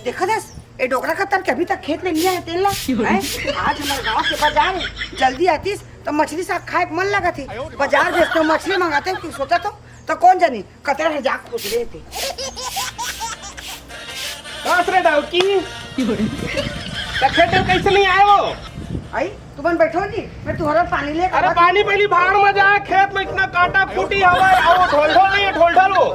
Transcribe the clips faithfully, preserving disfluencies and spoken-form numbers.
देखत हस, ए डोकरा कतर के अभी तक खेत ले नइ आय तेन ला। हैं? आज हमर गांव के बाजार हे, जल्दी आतिस त मछली साग खाए के मन लगत हे। बाजार भेजतेंव, मछली मंगातेंव, कि सोचत हों, त कोन जनी कतर हे जाके पूछ लेते। बस रे डौकी, त खेत डहर कइसे नइ आय वो? आई, तुमन बइठो जी, मैं तुंहर पानी लेके अरे आवत हंव। पानी पहिली भाड़ म जाय, खेत म अतना कांटा खूंटी हवय, अउ ढोलढोल नइ हे, ढोलढोल वो।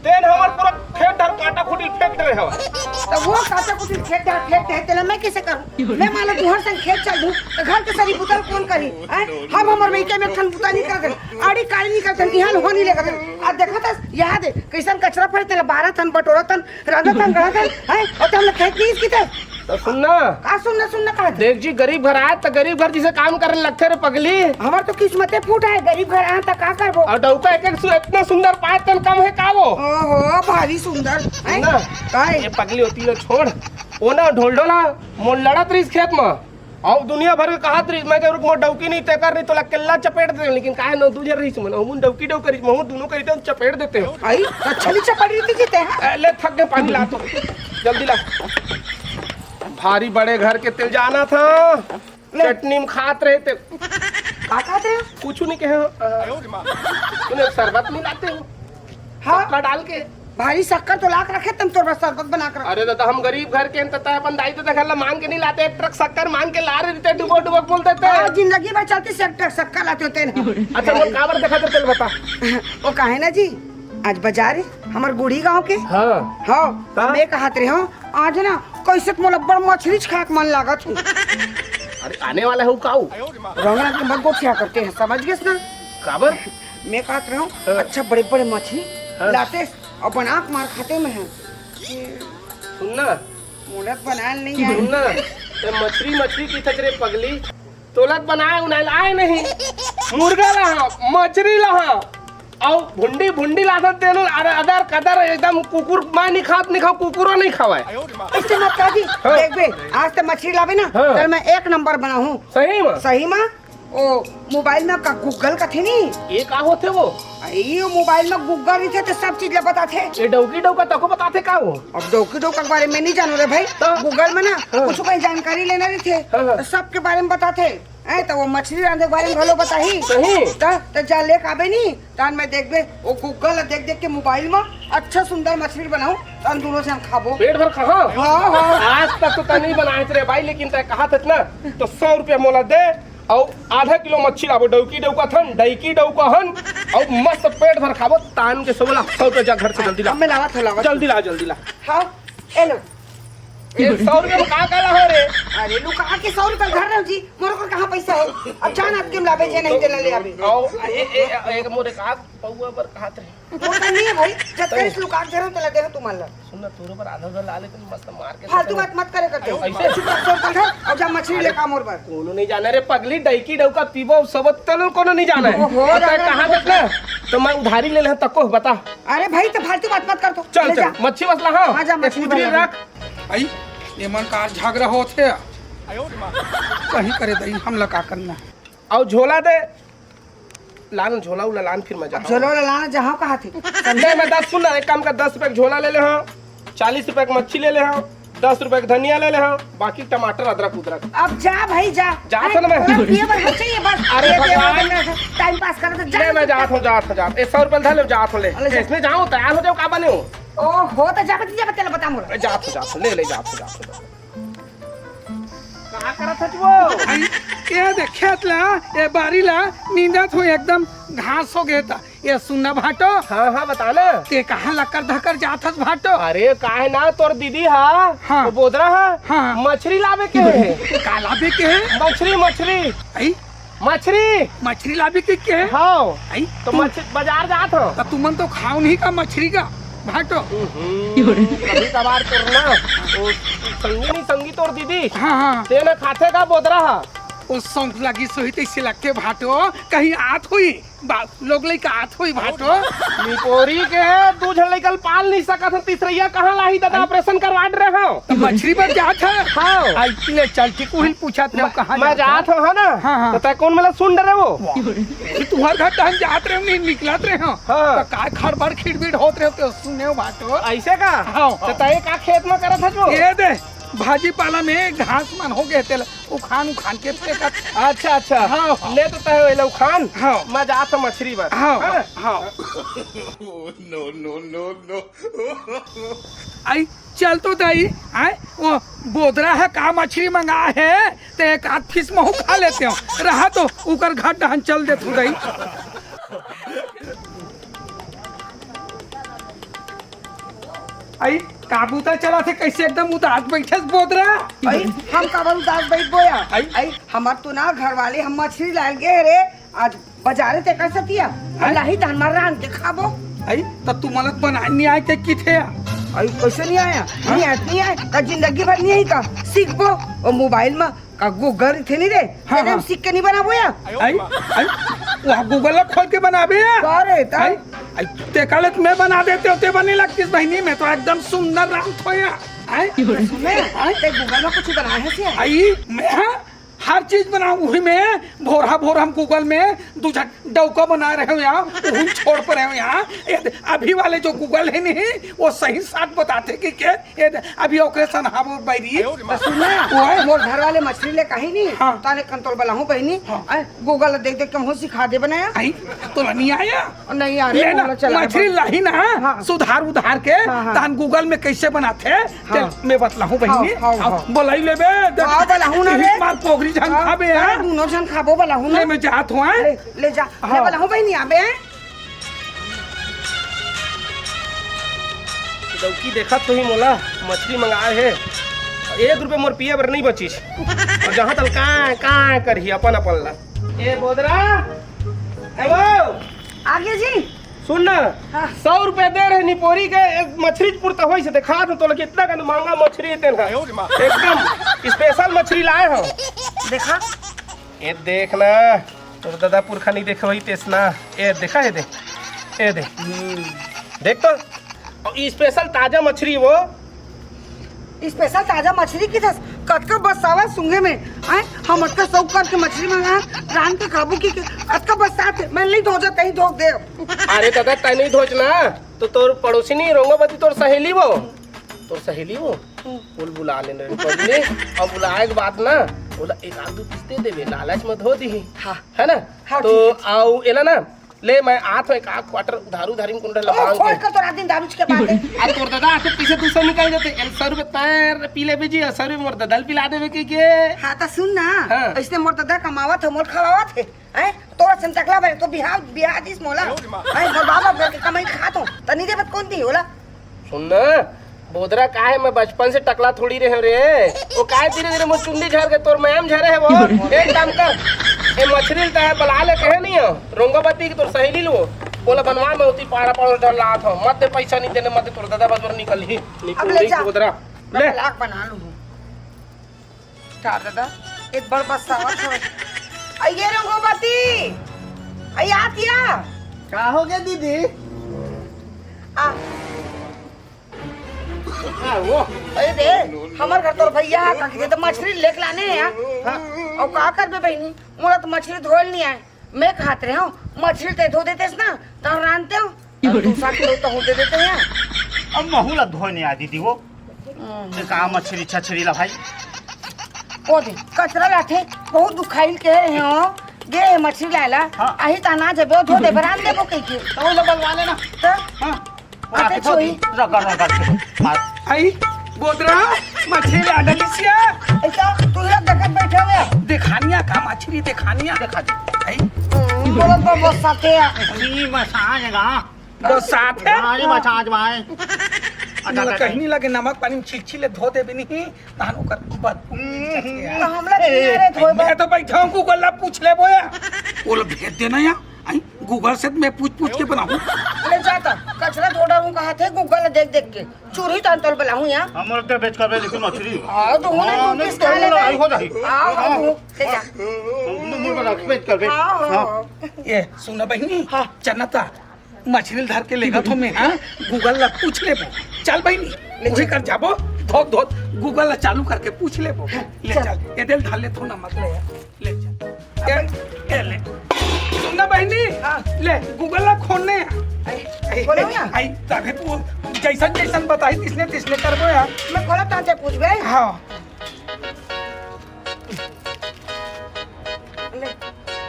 तेन हमर पूरा खेत डहर कांटा खूंटी फेंक डरे हवय। त वो कांटा खूंटी खेत डहर फेंक दे हे, तेला मैं कइसे करहूं? मैं मान लो तुंहर संग खेत चल दूं, त घर के सरी बुता ल कोन करही? हैं? हम हमर मइके में एक ठन बुता नइ करत हन, आड़ी काड़ी नइ करत हन, इहां ल हो नइ लेगत हन। अउ देखत हस, इहां दे, कइसन कचरा पड़े, तेला बारत हन, बटोरत हन, रांधत हन, गढ़त हन, हैं? अउ ते हमला खेत नइ इसकित हे। त सुन ना। का सुन ना, सुन ना कहत हे? देख जी, गरीब घर आय त गरीब घर जइसे काम करे लगथे रे पगली। हमर तो किस्मते फूट हे, गरीब घर आय त का करबो? अउ डौका एक एक सु-, अतना सुंदर पाय तन कम हे का वो? ओहो, भारी सुंदर। हैं? ना। काय? ये पगली ओती ल छोड़। वो ना ढोलढोल हा, मोर लड़त रहिस खेत म। अउ दुनिया भर के कहत रहिस, मैं कहेंव रुक मोर डौकी नइ, तेकर नइ, तोला अकेल्ला चपेट देतेंव, लेकिन काहे न दू झन रहिस मन, ओमन डौकी डौका रहिस, महूं दूनों कहितेंव चपेट देतेंव। आई, अच्छा नइ चपेट देतिस जी ते, हां? ए, ले थक गेंव पानी ला तो, जल्दी ला। भारी बड़े घर के तेल जानत हस, ले। चटनी म खात रहे ते। का खात रहे? कुछू नइ कहेंव। अ, तूने शरबत नइ लाते हो? हां। शक्कर डाल के। भारी शक्कर तो ला के रखे, तब तोर बर शरबत बना के रखे। अरे दादा, हम गरीब घर के हन, त तैं अपन दाई ददा घर ला मांग के नइ लाते, एक ट्रक शक्कर मांग के ला रहे रहिते, डुबो डुबो बोल देते। हां, जिंदगी भर चलतिस एक ट्रक शक्कर लाते होते ना। अच्छा, वो काबर देखत रहे, चल बता। वो काहे ना जी, आज बाजार हे हमर गुड़ी गांव के। हां। हां, का? मैं कहत रहे हंव, आज ना कइसे त मोला बड़ मछरी खाए के मन लागत हे। अरे आने वाला हे का वो? रंग रंग के मत गोठिया करते हैं, समझ गेस ना? काबर? मैं कहत रहे हंव, हां। अच्छा बड़े बड़े मछरी हां। लाते अउ बना के मार खाते मैं हंव। सुन ना। मोला त बनाए ल नइ आय। सुन ना, ते मछरी मछरी कहिथस रे पगली, तोला त बनाए उनाए ल आय नहीं। मुर्गा लाहूं, मछरी लाहूं, अउ भुंडी, भुंडी लाथंव तेन ल अदर कदर एकदम कुकुर, मैं नइ खांव त नइ खांव, कुकुरो नइ खावय। अइसे मत कह जी, हां। देखबे, आज ते मछरी लाबे ना, हां। त मैं एक नंबर बनाहूं। सही म? सही म। ओ, मोबाइल म का Google कथे नी? ये का होथे वो? अरे, ये मोबाइल म Google रहिथे त सब चीज ल बताथे। ये डौकी डौका तको बताथे का वो? अब डौकी डौका के बारे में नइ जानंव रे भाई। त? Google म ना हां। कुछू कहीं जानकारी लेना रहिथे, हां, हां। त सबके बारे म बताथे। ए, त वो मछरी रांधे के बारे म घलो बताही। सही? त, त जा लेके आबे नी, तहां मैं देखबे, वो Google ल देख देख के मोबाइल म अच्छा सुंदर मछरी बनाहूं, तहां दूनों झन खाबो। पेट भर खाहूं? हां, हां। आज तक तो तैं नइ बनाए हस रे भाई, लेकिन तैं कहत हस ना, त सौ रुपया मोला दे, अउ आधा किलो मछली लाबो, डौकी डौका थन, डौकी डौका हन, अउ मस्त पेट भर खाबो, तान के सोबो ला, सौ रुपया जा घर से जल्दी ला। अब मैं लावत हंव, लावत हंव। जल्दी ला, जल्दी ला। हां, ए लो। ए, सौ रुपया म का का लाहूं रे? अरे, लुका के सौ रुपया धर रहे हो जी, मोर कर कहां पइसा हे? अब जा ना, अतके म लाबे, जे नहीं तेला ले आबे। अउ, ए, ए, ए, एक मोर एक आध पौवा बर कहत रहे। वो तो नहीं है भाई, जब तैं करिस लुका के धरे हो, तेला देहूं तुमन ला। सुन ना, तोरो बर आधा आधा ला लेते, मस्त मार के फालतू बात मत करे करते। अइसे? चुपचाप सौ रुपया धर, अउ जा मछरी लेके आ मोर बर। कोनो नइ जानय रे पगली, डौकी डौका पीबो, सोबो तेन ल कोनो नइ जानय। ओहो, अब तैं राम, राम। कहां तक ना, त मैं उधारी ले लेहूं, तको बता। अरे भाई, त फालतू बात मत कर तो। चल, ले चल, जा। मछली बस ला, हां। हां, जा, ए, मछली कुछ बस ला। रख। भाई, ये मन का झगड़ा होत हे। कहीं करे दई, हमला का करना हे? अउ झोला दे। लान झोला उला लान, फिर मैं जाहूं। झोला उला लान, जाहूं कहाथे? समझे? मैं दस, सुन ना, एक काम कर, दस रुपया के झोला ले लेहूं, चालीस रुपया के मछली ले लेहूं, दस रुपया के धनिया ले लेहूं, बाकी टमाटर, अदरक, उदरक। अब जा भाई, जा। जात हंव ना मैं। थोड़ा पिए बर कुछ चाहिए बस। अरे ये दे, भगवान। वो दे, time pass कर, जा। ले, मैं जात हंव, जात हंव, जात हंव। ए, सौ रुपया धर ले, जात हंव ले। अरे, जा। इसमें जाहूं, तैयार हो जाओ, का बने हो? ओहो, त जा, बतिया, बतिया, बता मोला। जात हंव, जात हंव, ले, ले, जात हंव, जात हंव, जात हंव। का करत हस वो? आई, ये देख खेत ला, ये बारी ला, नींदत हंव, एकदम घास हो गे त। ये सुन ना भाटो। हां, हां, बता ना। तैं कहां लकर धकर जात हस भाटो? अरे, काहे ना, तोर दीदी हा, हां। वो बोदरा हा, हां। मछरी लाबे के हे। का लाबे के हे? मछरी, मछरी। आई? मछरी। मछरी लाबे के, के हे? हां। आई? त तू मछ-, बाजार जात हंव। त तुमन तो खाव नहीं का मछरी का भाटो? हम्म, कभी कभार तोर ना, वो संगी नहीं, संगी तोर दीदी। हां, हां। तेन खाथे का बोदरा हा। ओ सौंफ लगी सोही तइसे लगथे भाटो, कहीं आत होई, बा-, लोग लइका आत होई भाटो। निपोरी के दू झन लइका ल पाल नहीं सकत हन, तीसरइया कहाँ लाही दादा, ऑपरेशन करवा डरे हंव। त मछरी बर जात हे? हाँ। आई ले चल ठीक, उही ल पूछत रहे कहाँ मैं जात हंव ना? हाँ, हाँ। त तैं कोन मेला सुन डरे वो? वाह। तुंहर घर डहन जात रहे हंव, नहीं निकलत रहे हंव। हाँ। त काय खड़बड़ खिड़बिड़ होत रहे हंव, त सुने हंव भाटो। अइसे का? हाँ। त तैं का खेत में करत हस वो? ए दे, भाजी पाला में घास मन हो गे तेला उखान उखान के फेंकत। अच्छा, अच्छा। हाँ, हाँ। ले तो तैं एला उखान। हाँ। मैं जात हंव मछरी बर। हाँ, हाँ? हाँ। No, no, no, no। आई, चल तो दाई, आय, वो बोदरा ह का मछरी मंगाय हे, त एक आध piece महूं खा लेतेंव। रहा तो उकर घर डहन चल देथंव दाई। आई, का बूता चलत हे, कइसे एकदम उदास बइठे हस बोदरा? आई, हम काबर उदास बइठबो या? आई। आई, हमर तो ना घर वाले हम मछरी लाय ल गे हन रे, आज बजारे तेकर सेती आ, आई। लाही त हमर रांध के खाबो। आई, त तुमन ला बनाय नइ आय कहिथे या? आई, कइसे नइ आय? हाँ? नइ आय, नइ आय, का जिंदगी भर नइ आही का? सीखबो, ओ मोबाइल म का Google रहिथे नहीं रे, हाँ, तेने हाँ। सीख के नइ बनाबो या? आई, आई, वहाँ Google ला खोल के बनाबे या? का रे, त? आई, आई, तेकर ले त मैं बना देतेंव, तैं बने लगतिस बहिनी, मैं तो एकदम सुंदर रांधथंव या। आई, सुने, आई। तैं Google में कुछ बनाय हस या? आई, मैं, हाँ, हर चीज बनाहूं, उही में भोरहा भोर हम Google में दू झन डौका बनाय रहेंव या, उही छोड़ परेंव या। ए, अभी वाले जो Google हे नहीं, वो सही साच बताथे कि के ए दे, अभी ओकरे सन हाबो बैरी। त सुन ना, ओए। मोर घर वाले मछरी ले कही नहीं, हाँ। ताने कन तोला बलाहूं बहिनी, हाँ। आय, Google देख देख के हमहूं सीखा देबे ना। आई, तोला नइ आय? नइ आय रे, ले ना, मोला चला मछरी बस। लाही ना, हाँ। सुधार उधार के, हाँ, हाँ। तहन Google में कइसे बनाथे, हाँ। चल, मैं बतलाहूं बहिनी। हाँ, हाँ, अब हाँ। बलाई लेबे, देख, हाँ, बलाहूं ना रे। मार पोगरी झन हाँ, खाबे, हाँ। दूनों झन खाबो, बलाहूं ना। ले, मैं जात हूं, हाँ। ले, ले जा, हाँ। ले बलाहूं बहिनी, आबे। डौकी देखत होही मोला, मछरी मंगाय हे, एक रुपया मोर पिए बर नइ बचिस। अउ जहाँ तल काय, काय करही अपन, अपन ला। ए बोदरा, ए वो। आगे जी। सुन ना, हाँ। सौ रुपया दे रहे निपोरी के, एक मछरी पुरता होइस हे, देखा तो तोला कितना कन महंगा मछरी हे तेन हा। एकदम special मछरी लाय हंव। देखा। ए देख ना, तोर ददा पुरखा नइ देखे होही तइसना। ए देखा, ए दे, ए दे। देख तो, अउ special ताजा मछरी वो। Special ताजा मछरी कहिथस, कतका बस्सावत हे सूंघे में। आय, हम अतका सौख करके मछरी मंगाय हन, रांध के खाबो कहिके, अतका बस्सात हे, मैं नइ धोवंव, तहीं धो दे। अरे ददा, तैं नइ धोच ना, त तोर पड़ोसिनी रोंगोबती तोर सहेली वो, तोर सहेली वो, हम्म। ओला बुला लेन रे पगली। अउ बुलाय के बाद ना, ओला एक आध दू piece दे देबे, लालच म धो दिही। हाँ। हे ना? हाँ, त ठीक हे। अउ एला ना, ले, मैं आत हंव, एक आध quarter उधारू, उधारी म कोनो डहर ले ओ, मांग के। फोन कर तो रात दिन दारू के बात हे। आ, तोर ददा आथे, पइसा दू सौ निकल जाथे। एला सौ रुपया तैं पी लेबे जी, अउ सौ रुपया मोर ददा ल पिला देबे कहिके। हाँ, त सुन ना, हाँ। अइसने मोर ददा कमावत हे, मोला खवावत हे। हैं? तोर असन टकला बने, त बिहाव, बिहाव दिस मोला। हैं, मोर बाप बाप करके कमाई खात हंव, त नइ देबे त कोन दिही ओला? सुन ना, बोदरा, काहे मैं बचपन से टकला थोड़ी रहेंव रे। ओ काहे धीरे धीरे मोर चुंदी झर गे, तोर मैम झरे हे वो। एक काम कर, ए मछरी ल तैं बला ले कहे नइ हंव, रोंगोबती के तोर सहेली ल वो, ओला बनवा, मैं ओती पाड़ा पड़ोस डहर लात हंव। मत दे पइसा, नइ देने, मत दे, तोर ददा बस बर निकलही। अब ले जा। बोदरा, मैं ले। Vlog बना लूं। का ददा, एक बार बस्सावत हवय। अइये रोंगोबती, अइया आतिया। का हो गे दीदी? आ। हाँ, वो। अरे दे, हमर घर तोर भइया ह, का कहिथे त मछरी लेके लाने हे यार। हाँ। अउ का करबे बहिनी, मोला त मछरी धोए ल नइ आय। मैं कहत रहेंव, मछरी तैं धो देतेस ना, त रांधतेंव। अउ दू सात किलो तहूं दे देते हैं। अब महूं ला धोए नइ आय दीदी वो। हम्म। ते का मछरी छछरी ला भाई? ओ दे, कचरा लाथे, बहुत दुखाइल के हे हो। गे हे मछरी लाय ला, हाँ। आही त ना जबे, धो देबे, रांध देबो कहिके। त वो ला बलवा लेना। त? हाँ। वो आते आते छोई। रगड़ रगड़ के मार। आई, बोदरा, मछली ला डलिसिया। ऐसा, तू लोग देखत बैठे हुए। देखानिया का मछली देखानिया। देखा दे। आई। हम्म, बोलो तो बस साथे आ। जी, बस आ जाएगा। बस साथे। हाँ, ये बस आज भाई। अच्छा, अच्छा। कहीं नहीं लगे, नमक पानी में छिलछिले धो दे भी नहीं, तहन ओकर बदबू। हम्म, तो हम लोग नहीं आ रहे धोए बर। मैं तो बैठा हूँ, Google ला पूछ ले बोया। वो लोग भेज देना या। आई, Google से मैं पूछ पूछ के बनाऊं। ले जाता, कचरा धो डालूं कहा थे Google ला देख देख के चूरही तान तोल बलाहूँ यहाँ। हमर ते बेच करबे लेकिन मछली। हाँ, तो होना हाँ, तो नहीं, किस तो काले लड़ाई हो जाही। हाँ, हाँ, हाँ। ले जा। मुंह बना के बेच करबे। हाँ, हाँ, हाँ। हाँ। ये सुना बहिनी, हाँ। चना ता मछली धर के लेगा तो मैं, हाँ, Google ला पूछ लेबो। चल बहिनी, ले वही चल। कर जाबो, धोत धोत Google ला चालू करके पूछ लेबो। हाँ, ले चल। चल, ये दिल ढाल ले थो नमक ले यार। ले चल। ए, ए, ले। सुन ना बहिनी, हाँ। ले, Google ला खोलने। आई, आई, खोलो आई, ना। आई, तभे तू जैसन जैसन बताई, तिसने तिसने करबो यार। मैं खोला तांते पूछबे। हाँ। ले।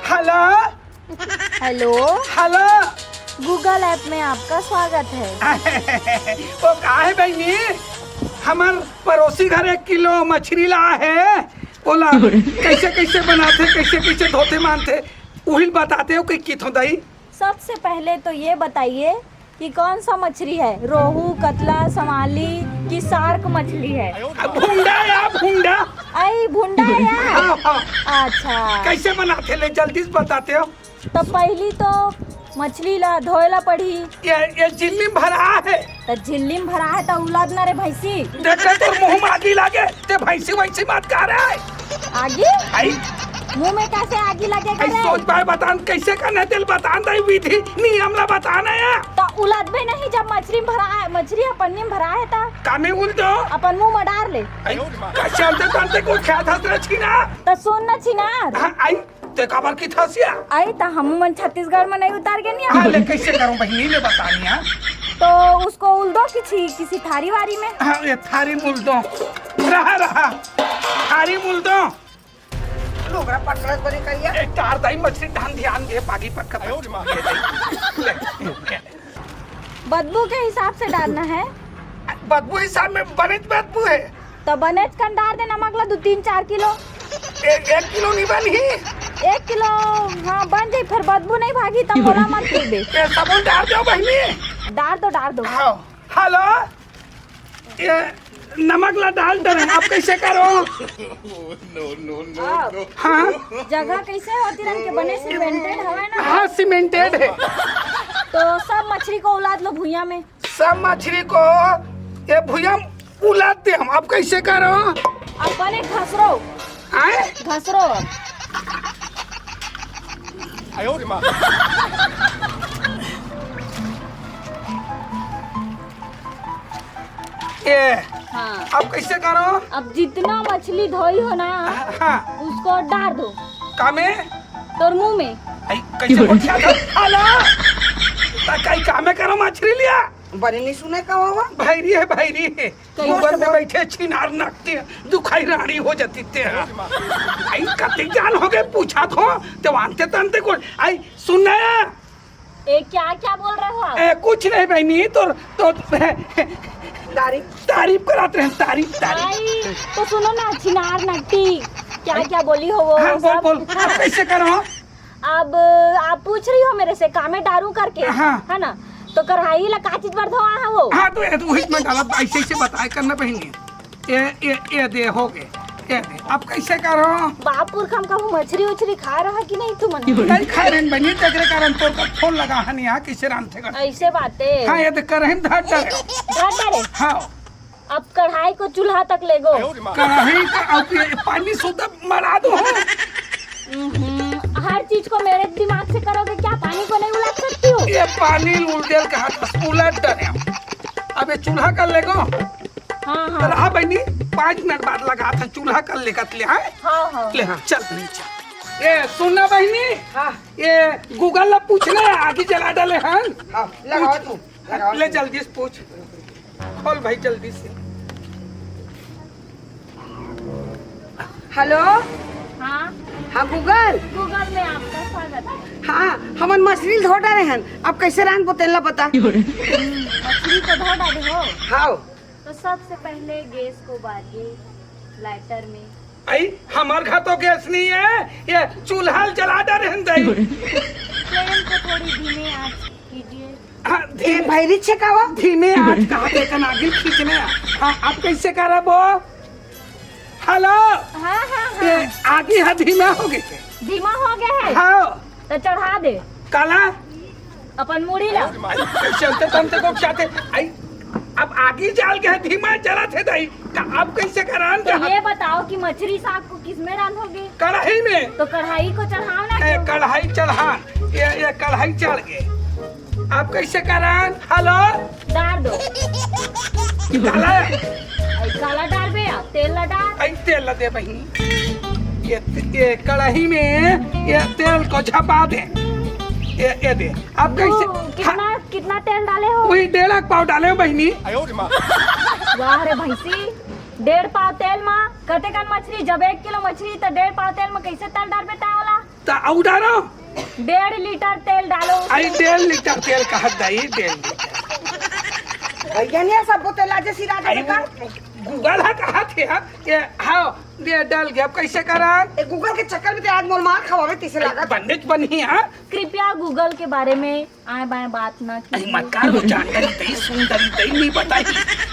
Hello. Hello. Hello. Google app में आपका स्वागत है। वो का है बहिनी, हमर पड़ोसी घर एक किलो मछली ला है, ओला कैसे कैसे बनाथे, कैसे कैसे धोथे मानथे, उहिल बताते हो कि किथो दई। सबसे पहले तो ये बताइए कि कौन सा मछली है, रोहू, कतला, सवाली कि शार्क मछली है? अब भुंडा या भुंडा। आई भुंडा या? हाँ, हाँ। अच्छा। कैसे बनाते ले, जल्दी से बताते हो। तो पहली तो मछली ला धोए ला पड़ी। ये, ये झिल्ली में भरा है। तो झिल्ली में भरा है तो उलाद ना रे भैंसी। देखे तोर मुंह में आगी लागे, ते भैंसी वैसी बात कर रहा है। आगी? आई? मुंह में कैसे आगी लगेगा आई रे? सोच पाए बतान, कैसे करना है, तेल बतान दे, विधि नियम ला बताना है। तो उलाद भी नहीं, जब मछली में भरा है, मछली अपन में भरा है तो कामे उल दो। अपन मुंह में डाल ले। आई, कैसे अंते तंते को ख्याल था तेरा छीना? तो सुन ना छीना। हाँ, आई। ते काबर की थसिया? आई त हम मन छत्तीसगढ़ में नहीं उतार के नहीं हाँ, आए। ले कैसे करूं बहिनी, ले बतानी है। तो उसको उल दो किसी, किसी थारी वारी में। हाँ, ये थारी में उल दो। रहा, रहा। थारी में उल दो। लोगरा पकड़त बने करिया। एक तार दाई मछली ढान ध्यान दे, पागी पक्का। ले, ले, ले। बदबू के हिसाब से डालना है। बदबू हिसाब में बने बदबू है। तो बनेच कन डार दे नमक ला दू तीन चार किलो। ए-, एक किलो नहीं बनी? एक किलो, हाँ, बन जाई, फिर बदबू नहीं भागी, तब मोला मत कहिबे। ए, सबुन डार दो बहिनी। डार दो, डार दो। हाँ। हेलो, ये नमक ला डाल दे रहे हैं, आप कैसे करो? हाँ। जगह कैसे होती रंग के बने, सीमेंटेड हवे ना? हाँ, सीमेंटेड है। तो सब मछली को उलाद लो भुइया में। सब मछली को ये भुइया उलाते हम। अब कैसे करो? अब बने घसरो। आए? घसरो अब। ये। हाँ। अब कैसे करो? अब जितना मछली धोई हो ना, हाँ। उसको डार दो। कामे? तोर मुंह में। आई, कैसे बोल क्या था? आला! ता काई कामे करो मछली लिया? बने नहीं सुने का हुआ? भैरी है, भैरी है। कैसे ऊपर में बोल? बैठे छिनार नकते, दुखाई रानी हो जाती ते। आई, कते जान हो गए, पूछा थो, ते वानते तनते को। आई, सुन ना। ए, क्या, क्या बोल रहे हो आप? ए, कुछ नहीं बहिनी, तो, तो तारीफ। तारीफ करात रहे, तारीफ, तारीफ। आई, तो सुनो ना, छिनार नकटी, क्या, क्या बोली हो वो हाँ, बोल, सब? बोल। हाँ। कैसे करो? अब आप पूछ रही हो मेरे से कामे डारू करके, हाँ। है ना? तो कढ़ाई ला का चीज बर धोआ है वो? हाँ, तो ये तो वही मैं गलत ऐसे, ऐसे बताया करना बहिनी। ए, ए, ए दे, हो गए। ए दे, अब कैसे करो? बाप पुरखा में कभू मछरी उछरी खाए रहा कि नहीं तुमन? नहीं खाए रहन बहिनी, तेकरे कारण तोर का फोन लगा हन यहाँ, कैसे रांधे कर? ऐसे बातें। हाँ, ये दे, करहिन धर डरे। धर डरे? हाँ। अब कढ़ाई को चूल्हा तक ले गो। कढ़ाई का, अब ये पानी सुद्धा मरा दो। हम्म, हर चीज को मेरे दिमाग से करोगे क्या? पानी को नहीं उलट सकती हो? ये पानी उलटेल कहा था, उलट डरे। अब ये चूल्हा कर ले गो। हाँ, हाँ। रहा बहिनी, पाँच मिनट बाद लगा था, चूल्हा कर लेकर ले, हाँ? हाँ, हाँ। ले, हाँ, चल बहिनी, चल। ए, सुन ना बहिनी। हाँ। ए, Google ला पूछ ले, आगी जला डाले, हाँ? हाँ, लगाओ पूछ। तू, लगाओ ले तू। जल्दी से पूछ। खोल भाई जल्दी से। हेलो। हाँ। हाँ, Google। Google में आपका स्वागत है। हाँ, हमन मछली धो डारे हन, अब कैसे रांधबो तेला बता। मछली को धो डाले हो? हाँ। तो सबसे पहले गैस को बारिए लाइटर में। आई, हमार घर तो गैस नहीं है, ये चूल्हा जला डारे हन दाई। फ्लेम को थोड़ी धीमे आंच कीजिए। हाँ, ए, धीमे, भैरी छेकावा। धीमे आंच कहा देखन आगिल खींचने। हाँ, अब कैसे करबो? हेलो। हाँ, हाँ, हाँ। ए, आगी है, धीमा हो गए। धीमा हो गया है? हाँ। तो चढ़ा दे। काला? अपन मुड़ी ला। कइसे अंते तंते को क्या थे? आई, अब आगी जाल के धीमा जलत हे दाई, त अब कइसे करन? तो ये बताओ कि मछरी साग को किसमें रांधोगे? कढ़ाई में। तो कढ़ाई को चढ़ाओ ना, ए, क्यों? कढ़ाई चढ़ा, ये, ये कढ़ाई चढ़ गे। अब कइसे करन? हेलो? डार दो। काला? आई काला डारबे, अब तेल ला डार। आई तेल ला दे बहिनी। ये, ये कढ़ाई में ये तेल को झपा दे। ये, ये दे। अब कइसे? ओ, कितना, हाँ। कितना तेल डाले हो? वही डेढ़ एक पाव डाले हो बहिनी। वाह रे भैंसी, डेढ़ पाव तेल मा कतेकन मछरी? जब एक किलो मछरी त डेढ़ पाव तेल मा कइसे तेल डारबे तैं ओला? त अउ डारो। डेढ़ लीटर तेल डालो। आई डेढ़ लीटर तेल कहत दाई, डेढ़ लीटर। भैया ने सबको तेल आज सिरा आई देबे का? Google ह कहत हे, ये, हाँ, ये डल गे, अब कइसे करन? ए Google के चक्कर में ते आज मोर मार खवावे तइसे लागत। बने च बनही, हाँ? कृपया Google के बारे में आए बाएं बात ना अरे कीजिए। मत कर, वो जानकारी दई, सुंदरी दई, नहीं बताई।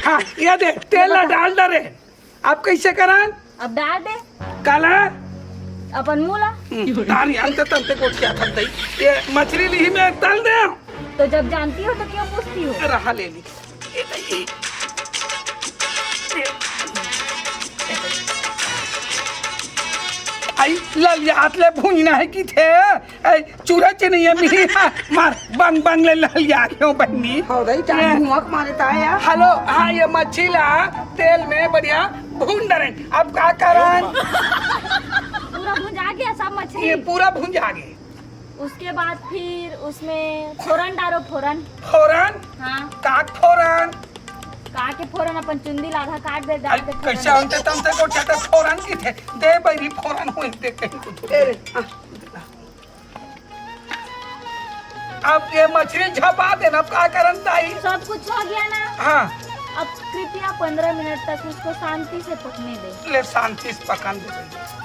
हाँ, ये दे, तेल ला डाल डरे। अब कइसे करन? अब डार दे। काला? अपन मुंह ला। हम्म, तारी अंते तंते गोठियाथन दई। ये मछरी लिही में तल दे। तो जब जानती हो तो क्यों पूछती हो? रहा ले ली। ये दई। आई ललियात ले भुंजना हे किथे। ए, चूरा चेनइया मिली, हाँ, मार, बंग, बंग ले ललिया के हो बहिनी। हो रही, चार ये धुआं के मारे ताया। हेलो, हाँ, ये मछली ला तेल में बढ़िया भून डरेन। अब का करन? पूरा भुंजा गया सब मछली। ये पूरा भुंजा गे। उसके बाद फिर उसमें फोरन डालो, फोरन। फोरन? हाँ। का फोरन? का के फोरन अपन चुंदी ला आधा काट दे, डाल आई, दे फोरन। कइसे अंते तंते गोठियाथे फोरन किथे? दे बहिनी फोरन होई दे कहीं कुछ। ए रे, हाँ। अब ये मछली झपा देना, अब का करन दाई? सब कुछ हो गया ना? हाँ। अब कृपया पंद्रह मिनट तक उसको शांति से पकने दे। ले शांति से पकन दे।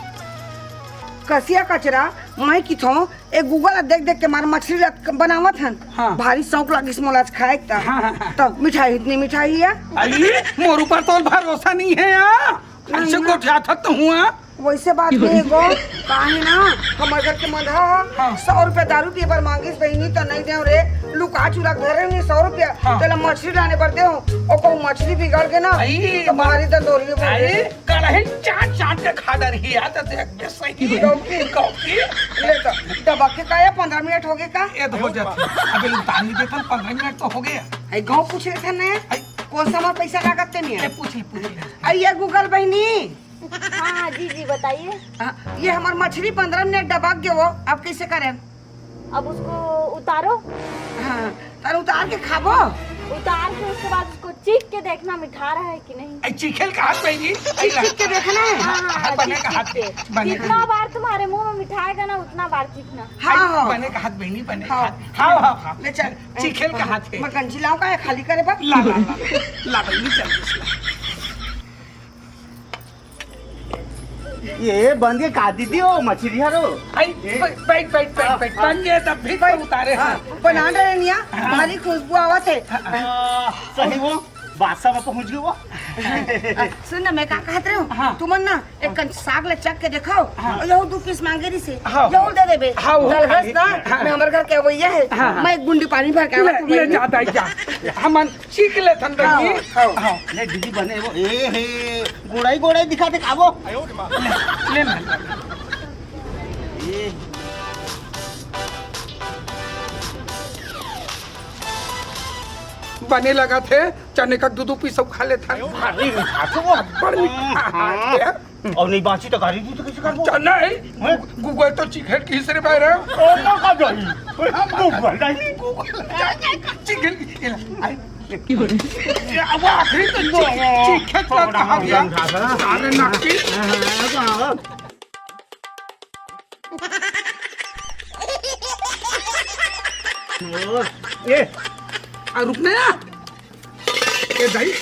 कसिया कचरा, मैं किथों, ए Google ला देख देख के मार मछली ला बनावत हन। हाँ। भारी शौक लागिस मोला आज खाए के ता। हाँ, हाँ, हाँ। तब मिठाई इतनी मिठाई है। अरे, मोर ऊपर तो भरोसा नहीं है यार। नहीं ऐसे ना। गोठियाथत तो हुआ। वैसे बात नहीं है गो, काहे ना, हमर घर के मंधा ह, हाँ। सौ रुपया दारू पिए बर मांगिस बहिनी, त नहीं देव रे, लुका चुरा के धरे हुई सौ रुपया, हाँ। तेला मछली लाने बर देव, ओको मछली बिगड़ के ना, आई, तो भारी दंदोरी बोल आई, रहे। कड़ही चाट चाट के खा डरही आ, त देख के सही। कौकी। कौकी। ले तो, डबक के का या पंद्रह मिनट हो गए का? ये तो हो जाती। अबे उतार नहीं देता, पंद्रह मिनट तो हो गया। आई गाँव पूछ रहे थे ना, आई। कौन सा हमारा पैसा लागत ते नहीं ये है? पूछ ले, पूछ ले। आई ये Google बहिनी, हाँ, हाँ, जी, जी, बताइए। हाँ, ये हमार मछली पंद्रह मिनट डबक गए वो, अब कैसे करें? अब उसको उतारो। हाँ, तार उतार के खाबो? उतार के उसके बाद उसको चीख के देखना मिठा रहा है कि नहीं। ए, चीखेल का हाथ में जी? चीख, चीख के देखना है? हाँ, हाँ, हाँ, हाँ, बने चीख, का हाथ, चीख के। बने का जितना हाथ। बार तुम्हारे मुंह में मिठाएगा ना, उतना बार चीखना। हाँ, हाँ। बने का हाथ बहिनी, बने का हाँ। हाथ। हाँ, हाँ, हाँ। ले चल। चीखेल का हाथ है। मैं गंजी लाऊं का है खाली करे पर? ला, ला, ला। ला बहिनी, चल, चल, ला। ये बन के का दीदी हो मछली हरो? आई, ए? बैठ, बैठ, बैठ, बैठ, बैठ। हाँ, बन गया तब भी तो उतारे हाँ, हैं। बना रहे निया, हाँ। भारी खुशबू आवत है। हाँ, सही वो, बादशाह में पहुंच गए वो। आ, सुन ना, मैं का कहत रहे हूँ, हाँ। तुमन ना एक कंच साग ले चख के देखाओ, हाँ। यहू दू पीस मांगे रही से, हाँ। यहू दे देबे। हाँ, वो दलहस ना, हाँ। मैं हमर घर के अवैया है, हाँ, हाँ। मैं एक गुंडी पानी भर के ले, आवत हूँ, ले बहिनी। जाता है क्या? हमन चीख लेथन हाँ, बहिनी। हाँ। हाँ। ले दीदी बने वो। ए हे, गोड़ाई गोड़ाई दिखा दे खाबो। ले, ले, ले। ए। बने लगा थे, चने का दू दू पीस सब खा लेथन। भारी मीठा थे वो। बड़ मीठा हाँ। थे। अउ नहीं बांची त गारी दी त कइसे करबो? अच्छा, नहीं, हैं? Google तो चीखेल किहिस रे भाई रे। ओ, ना का जाही? Google नहीं। Google। चीखेल की, ये ला, आई। ये, अब आखिरी तो ची-, चीखेल का कहा गया। अरे नक्की। ए। आ, रुक ना यार। ए दाई,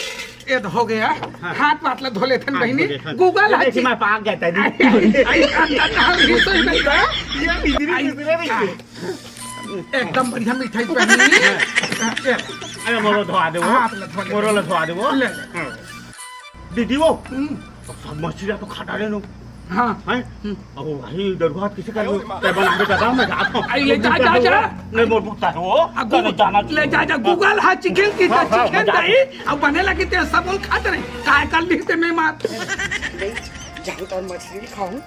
ए तो हो गया। हाँ। हाथ वाथ ला धो लेथन हाथ बहिनी। धो लेथन। Google ये हाथ देखी, मैं पाक गया था जी। आई, आई, आई, अंदर ना, ये सही नहीं था। ये इधर ही आई, दूसरे में आ, एकदम बढ़िया मिठाई बहिनी। हाँ। ए, अरे मोरो धोआ दे वो। हाथ ला धो ले। मोरो ला धोआ दे वो। ले, ले। हाँ। दीदी वो। हम्म। तो सब मछली तो खा डाले नो। हाँ। हैं? हम्म। अब वही दरुआ किसी का नहीं, तय बना के बता, मैं जाता हूँ। अरे, ले जा, जा, जा। नहीं, बोल, बोलता है वो। आ, गू-, जाना ले जा, जा, Google हा चिकन की हाँ, हाँ, चिकन मजा आ दही, अब बने लगी ते सब बोल खाते रहे। काय कर ली ते मैं मार। जाऊँ तो मछली खाऊँ।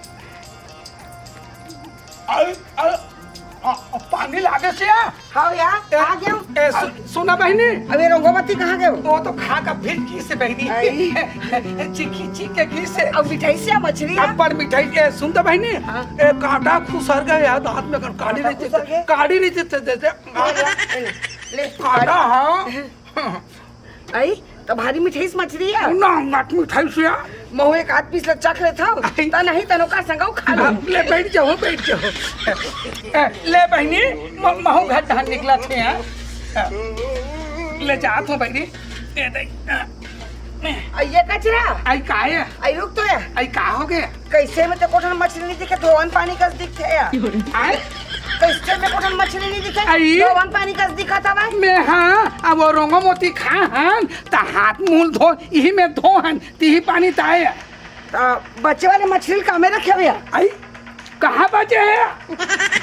अरे, अरे, आ, आ, पानी लागे से आ। हाँ यार, ए, आ गया। ए, सु-, सुना बहिनी। अब ये रोंगोमती कहाँ गए? वो तो खा का फिर की से बहिनी। आई। चिखी चिख के की से। अब मिठाई से मछली है। अब्बड़ मिठाई, ए, सुन तो बहिनी। हाँ। ए, कांटा खुसर गया यार, दांत में कर कांटा काड़ी रही थी, खुसर गया? काड़ी रही थी, दे दे। हाँ यार, ले, ले। कांटा, हाँ। आई, त भारी मिठाई से मछली है। ना, मत मिठाई से आ। महू एक आध पीस ल चख लेत हव, आई। त नहीं तनो का संगव खा लो। हाँ, ले बैठ जाओ, बैठ जाओ। ए, ले बहिनी, म-, महू घर धान निकला थे, हाँ। ले जात हो बहिनी, दे दे। आ, ये कचरा। आई का है? आई रुक तो है। आई का हो गया? कैसे में ते कोठन मछली नहीं दिखे, धोवन पानी कस दिखथे यार। आय? कैसे में कोठन मछली नहीं दिखे, आई? धोवन पानी कस दिखत हवय। मैं हाँ, अब वो रोंगो मोती खा हन, त हाथ मुंह धो, इही में धो हन, तिही पानी ताए। त बचे वाले मछली ल कामे रखे हवय यार। आई? कहाँ बचे है?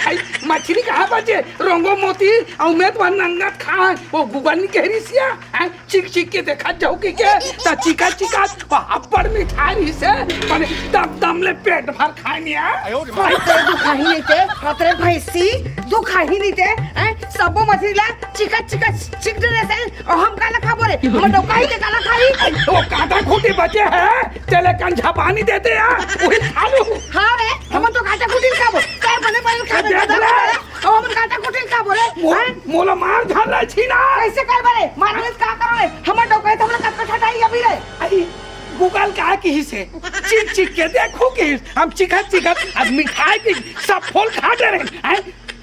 आई, मछली कहाँ बचे? रोंगो मोती, अउ मैं तो नंगत खा हन, वो Google नहीं कह रही सिया, हैं? चिक चिक के देखत जाऊ कि के, त चिका चिका, अब्बड़ मिठाई से, माने दम दम ले पेट भर खाए निया। भाई, ते दुखाही नहीं ते, अतरे भैंसी, दुखाही नहीं ते, हैं? सबो मछली ला चिका चिका चिक डरे से, अउ हम काला खाबो रे? हमर डौका ही ते काला खाही? ओ काटा खूटी बचे है, तेले कंझा पानी देते हैं, वही खा लो। हाँ रे, हम तो काटा खूटी खाबो, काय बने बने खाबो, देख ले। अउ हमन काटा कुटिल का बोले? मो-, हैं? मोला मार धर रहा छीना। कैसे कर बरे? मार ले का करो रे? हमर डौका है, त हमला कतका ठठाई अभी रे। अरे, Google का किहिस हे? चिक चिक के देखो किहिस। हम चिखत चिखत अब मिठाई के सब फल खा डरे हैं।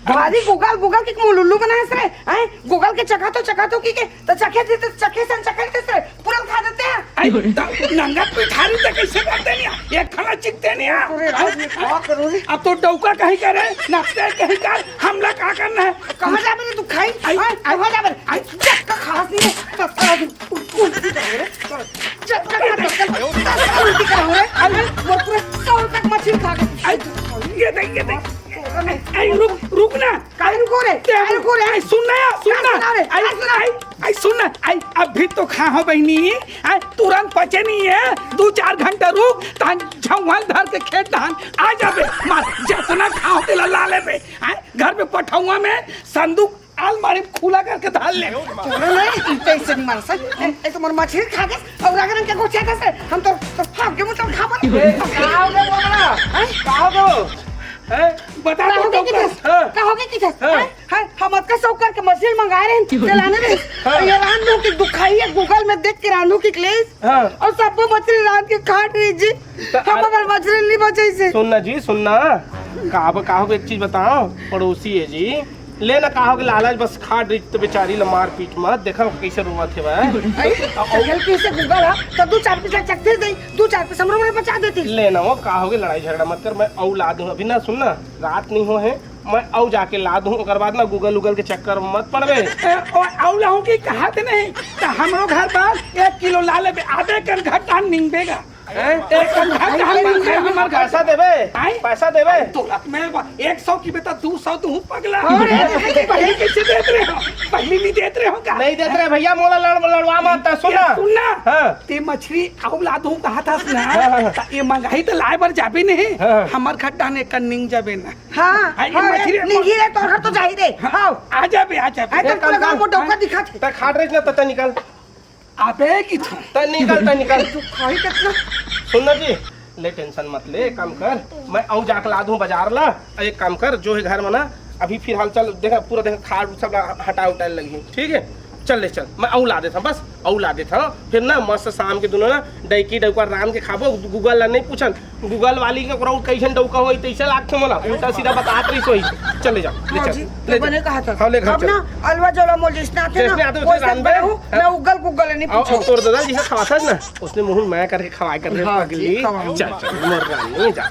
भारी Google, Google के मुंह लुल्लू बनाए से रे। हैं? Google के चखा तो, चखा तो की के, त चखे थे, त चखे सन, चखे थे से। पूरा खा देते हैं। आई, त नंगत पिठारी त कैसे करते नहीं? एक खाना चिकते नहीं है। अरे राम, ये का करो रे? अब तो डौका कहीं करे, नक्शे कहीं कर, हमला का करना है? कहाँ जाबे रे तू खाई? आई, हाँ, आई, कहाँ जाबे रे? आई। जब का खास नहीं है, तब का उल्टी करो रे। जब का खा, तब का, तब का उल्टी करो रे। आई, वो पूरा सौ तक मछली खा गए। आई, ये देख, ये देख। आई, रुक, रुक ना। काहे रुको रे? ते काहे रुको रे? आई, सुन ना यार, सुन ना। सुना रे? आई, आई, सुना। आई, आई, सुन ना। आई, अभी तो खा हो बहिनी। आई, तुरंत पचे नहीं है। दू चार घंटा रुक, तहन झौंगल धर के खेत धान आ जाबे। मार, जतना खाओ तेला ला लेबे। आई, घर में पठौआ में संदूक अलमारी में खुला करके धर ले। तोरा नहीं, कैसे नहीं मार सक? ए, ए, तुम्हार मछली खा के और रंग रंग के गोचिया दे से। हम तो, तो फाड़ के मुंह तो खा बन। ए, का हो गया बोला? आई? का हो गया? हैं? बता दो कहोगे कि डॉक्टर। दस? हाँ। कहोगे कि दस? हाँ। हैं? हैं? हम अतका शौक करके मछली मंगाए रहे हैं, चलाने रहे। हाँ। ये रांधू की दुखाई है, Google में देख के रांधू की क्लेश। हाँ। और सबको मछली रांध के खाट रही जी। तो हम आ- हमारे मछली नहीं बचाई से। सुन ना जी, सुन ना। का अब, का हो, एक चीज बताओ, पड़ोसी है जी, ले ना, का हो के लालच बस खाट रही तो बेचारी ला मार पीट मत, देखा कैसे रोवत हे वह। आई, चल पीछे Google है, तो दू चार पीछे चकते दे, दू चार पीछे हमरो में बचा देती। ले ना वो, का हो के लड़ाई झगड़ा मत कर, मैं अऊ ला दूं, अभी ना सुन ना, रात नहीं हो है, मैं अऊ जाके ला दूं, ओकर बाद ना Google Google के चक्कर में मत पड़बे। ए, ओ, अऊ लाहूं की कहा थे नहीं, तो हमरो घर पर एक किलो ला लेबे, आधे कर घटा निंगबेगा। हैं? एक कन भाई, भाई, भाई, भाई, हमर पैसा देबे? हैं? पैसा देबे? दौलत में बा-, एक सौ की बेटा, दू सौ तू पगला। हाँ, रे, रे, रे, पहले कैसे देत रहे हो? पहले नहीं देत रहे हो का? नहीं देत रहे भैया, मोला लड़-, लड़वा मत, सुन ये ना। सुन ना। हाँ। ते मछली अऊ ला दूं कहा था ना। हाँ, हाँ, हाँ। त ये महंगाई त लाए बर जाबे नहीं। हाँ, हाँ। हमर खट्टा ने कन निंग जाबे ना। हाँ, हाँ, ये हाँ, मछली रे, निंगी रे, तोर घर तो जाही रे। हाँ। हाँ। आ जाबे, आ जाबे। आई तो एक काम पूरा गांव कर। को डौका दिखा थे। त खाट रही ना, त निकल। अबे की था। तै निकल, तै निकल। तू खाई कितना? सुन ना जी, ले tension मत ले, एक काम कर, मैं अऊ जाके ला दूं बाजार ला। एक काम कर, जो है घर में ना, अभी फिलहाल चल, देखा, पूरा देखा, खाट सब हटा उटा लगी, ठीक है? चल ले चल, मैं अऊ ला देता हूँ, बस अऊ ला देता हूँ। फिर ना मस्त शाम के दोनों ना डैकी डौका रांध के खाबो, Google ला नहीं पूछन, Google वाली के ओकरा कैसन डौका होई, तैसे लागथे मोला, उल्टा सीधा बतात रही सोई। चल ले जा, ले हाँ चल, जी, ले तो जा। बने कहा था। हाँ, ले घर अब चल। ना, अलवा जला मोल जिसने आते ना, जैसने आते वो उसे सब रांधबे। बने हो, हाँ। मैं उगल पुगल नहीं आओ, पूछो। आओ, तोर दादा जी से खवाता है ना, उसने मुंह में करके खवाए कर ले हाँ, पगली। जी, खवाऊंगा। चल, चल, मोर रानी, जा।